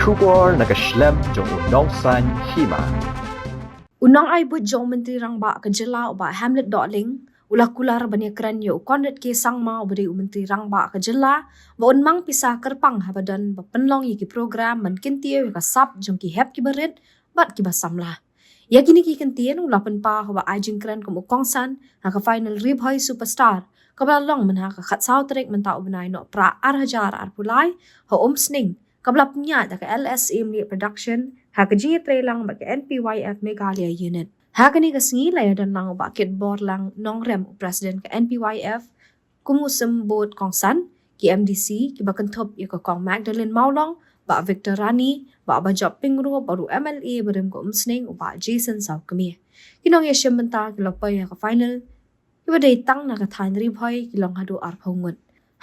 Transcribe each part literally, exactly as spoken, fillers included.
Khubor na ka shlem jong u Nongsaiñ Hima. U nongai buit jong u Myntri Rangbah ka jylla u Bah Hamlet Dohling u la kular ban ïakren ïa u Conrad K Sangma uba dei u Myntri Rangbah ka jylla ba un mang pisa kyrpang haba don ba pynlong ïa ki program ban kyntiew ïa ka sap jong ki hep kiba rit bad kiba samla. Ïa kine ki kyntien u la pynpaw haba ai jingkren kum u kongsan ha ka final Ri Bhoi Superstar kaba la long mynha ka khatsaw tarik mynta u bnai Nohprah ar hajar arphew lai ha Umsning, kaba la pynïaid da ka L S A Media Production ha ka jingïatreilang bad ka N P Y F Meghalaya Unit. Ha kane ka sngi la ïadon lang u Bah Kitborlang Nongrem, u President ka N P Y F, kum u symbud kongsan, ki M D C kiba kynthup ïa ka Kong Magdalene Mawlong, Bah Victor Rani, Bah Bajop Pyngrope bad u M L A barim ka Umsning u Bah Jason Sawkmie. Ki nongïashim bynta ki la poi ha ka final, kiba dei tang na ka thaiñ Ri Bhoi, ki long haduh arphew ngut.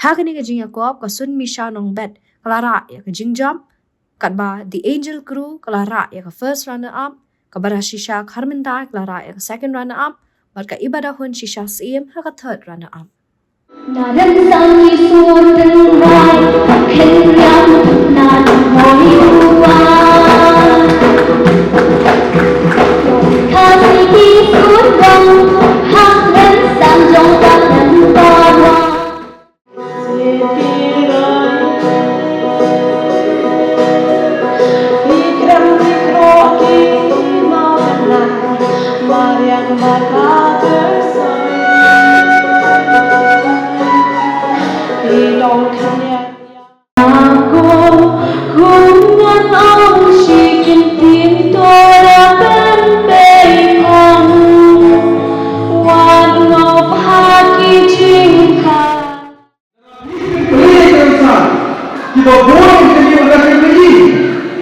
Ha kane ka jingïakop ka Sunmisha Nongbet ka la rah ïa ka jingjop, katba The Angel Crew ka la rah ïa ka first runner up, ka Barashisha Kharmynda ka la rah ïa ka second runner up, bad ka Ibadahun Shisha Syiem ha ka third runner up. Na rem sang ki sur tynrai, khen ram na hoi uwa. Dong kha ki sur dong, ha rem sang jong ka kan bawa. Kiba bun ki kynhun ka kynhun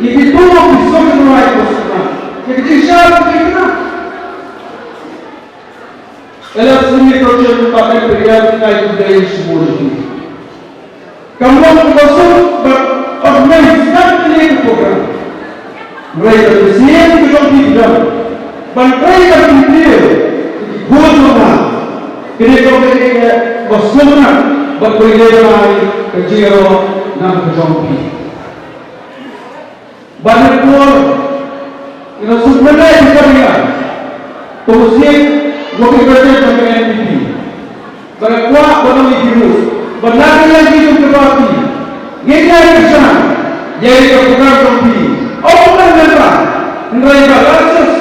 ïa ki tuh ki sngewthuh ïa ka sngewthuh ïa ka jingshisha ka kynhun. Ela sngewthuh ka sngewthuh ba ka kynhun ka kynhun sngewthuh. Ka long kaba suk ba organize ka kane ka program. Hynrei ka mynsiem ka jong phi ka ban trei ban kyntiew ïa ki khun jong nga. Kane ka long kaba suk na bad ka long ka jingïaroh na ka jong phi. Ba na por ïa ka suk mynta ïa ka ïa ka suk ïa ka N P P. Ba ka kwah ba nang ïa ki ruh ba na ka liang ki jong ka party ngin ïa ka shan ïa ka program jong phi. Ong na mynta hynrei ba ka sus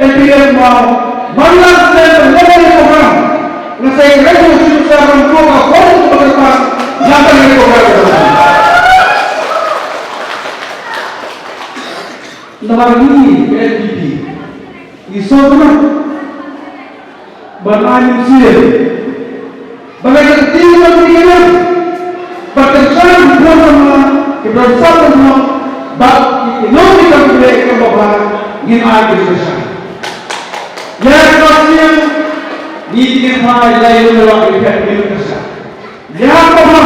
N P M mau man la sdang ban ïa ka program. Nga sa ïa ka program jong ka party na ka liang ka program. Namar ngi ka N P P ngi sngewthuh ba ngi mynsiem ba ngi ka kti ba ngi ka ba ka chan ki pun ba ngi ki pun sa ba ngi ba ki nong ki ka ki ka ba ba ngi ai ki ka chan. Ya ka sien ngi ki ka lai lai la ki ka ki ka chan. Ïa ka ba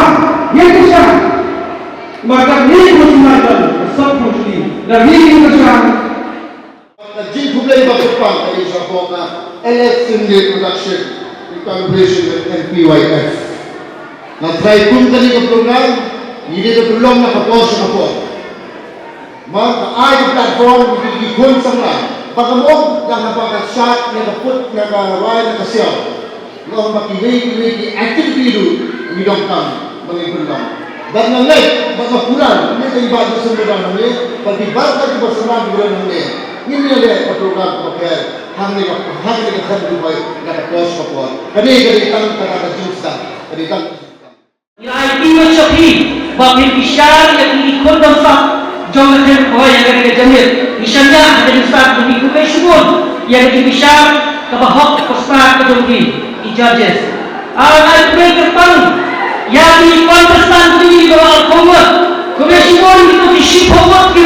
ïa ka sha. Ma ka ni ku ma ka sab ku ni na ni ka sha. Ka jingkhublei ba kyrpang ka dei sha ka L S Sindre Production in collaboration with N P Y F. Na trai kum ka ni ka program ni dei ka pynlong na ka por sha ka por. Ba ka ai ka platform ki ki khun samla ba ka mok da ka ba ka shat na ka put na ka rai na ka siaw. Nga ong ba ki wei ki wei ki activity ruh ngi donkam ba ngi pynlong. Bad nga ngeit ba ka pura ngi ka i ba ka sum ba ngi ba ki ba ka ki ba sum ba ngi ngi ngi le ka program ko pher. Hangne ka hangne ka khan Dubai na ka pos ka por. Kane ka dei tang ka ka jingstad ka dei tang. Ngi ai kynnoh sha phi ba phin bishar ïa ki khun bamsap jong ka thaiñ Ri Bhoi ïa kane ka janmiet. Ngi shaniah ha ka jingstad ba ngi khublei shibun ïa ka jingbishar kaba hok kaba stad ka jong ki, ki judges. Ar ai khublei kyrpang ïa ki contestant ki ba la khong. Khublei shibun ïa ki shiphew ngut ki